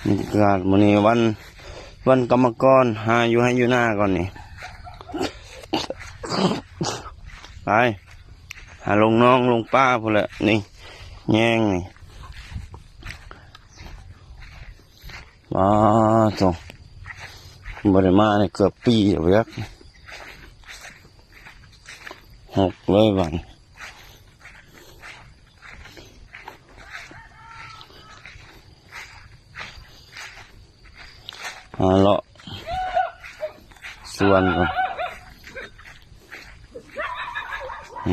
ບັນຍາກາດມື້ນີ້ວັນ ວັນກຳມະກອນ ຫາຢູ່ໄຮ່ຢູ່ນາກ່ອນນີ້ ໄປ ຫາລົງໜອງລົງປ່າພຸ້ນແຫຼະ ນີ້ ແຍງນີ້ ວ້າໂທ້ ບໍ່ໄດ້ມານີ້ເກືອບປີແລ້ວ ຫົກເລີຍບາດນີ້. ຫາເລາະສວນກ່ອນ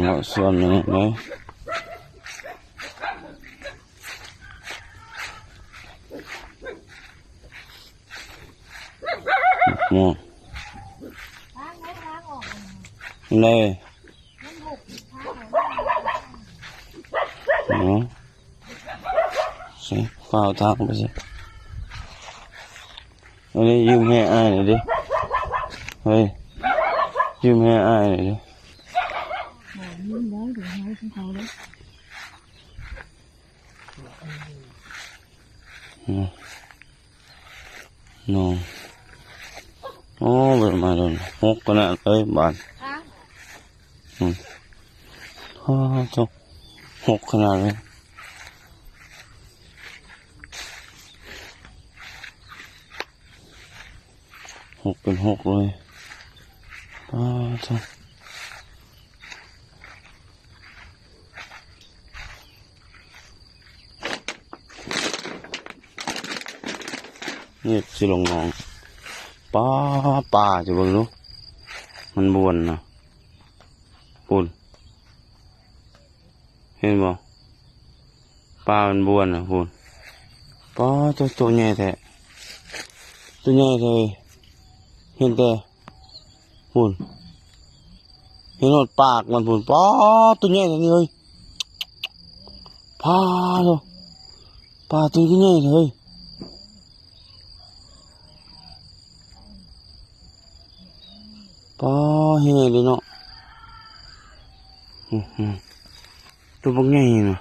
ເລາະສວນນີ້ເລີຍ ໂອ້ ນີ້ ອໍ ຊິ ຟ້າວທາງໄປຊິ ເອີ ຢືມແຮ່ອ້າຍໜ່ອຍເດ້ ເຮີ້ຍ ຢືມແຮ່ອ້າຍໜ່ອຍເດ້ ອືມ. ໂນ ໂອ້ ເບິ່ງມາໂດນ ຫົກຂະໜາດເລີຍບາດ ອືມ ໂອ້ ຫົກຂະໜາດເລີຍ ຫົກເປັນຫົກເລີຍ ປາໂທ້. ນີ້ຊິລົງໜອງ ປາ ປາ ຈະເບິ່ງດູ ມັນບວນນະ ພຸ້ນ ເຫັນບໍ່? ປາມັນບວນນະ ພຸ້ນ ປາ ໂຕ ໂຕໃຫຍ່ແທ້ ໂຕໃຫຍ່ແທ້ ເຫັນແຕ່ ພຸ້ນ ເຫັນຮອດປາກມັນພຸ້ນ ປາ ໂຕໃຫຍ່ແທ້ນີ້ເຮີ້ຍ ປາໂທ້ ປາໂຕໃຫຍ່ແທ້ເຮີ້ຍ ປາ ແຮ່ເດ້ເນາະ ອື ໂຕບັກໃຫຍ່ນະ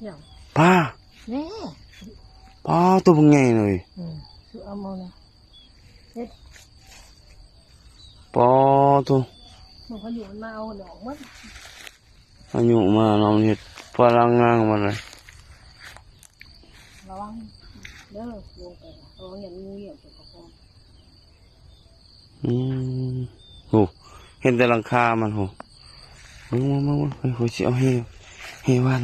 ຫຍັງ ປາ ແນ່ ປາ ໂຕບັກໃຫຍ່ເລີຍ ອື ຊື້ເອົາມານະ ເຮັດ ປາໂທ້ ມັນພາຍຸມັນມາເອົາດອກໝົດ ພາຍຸມາເນາະ ມັນເຮັດພະລັງງານຂອງມັນເລີຍ ລະວັງເດີ ລົງໄປ ລະວັງຢ້ານງູເຫຍື້ອມເຈົ້າຂອງ ອືມ ໂອ້ ເຫັນແຕ່ຫຼັງຄາມັນ ໂອ້ ເບິ່ງໆໆ ຂ້ອຍຊິເອົາແຮ່ ແຮ່ຫວ່ານ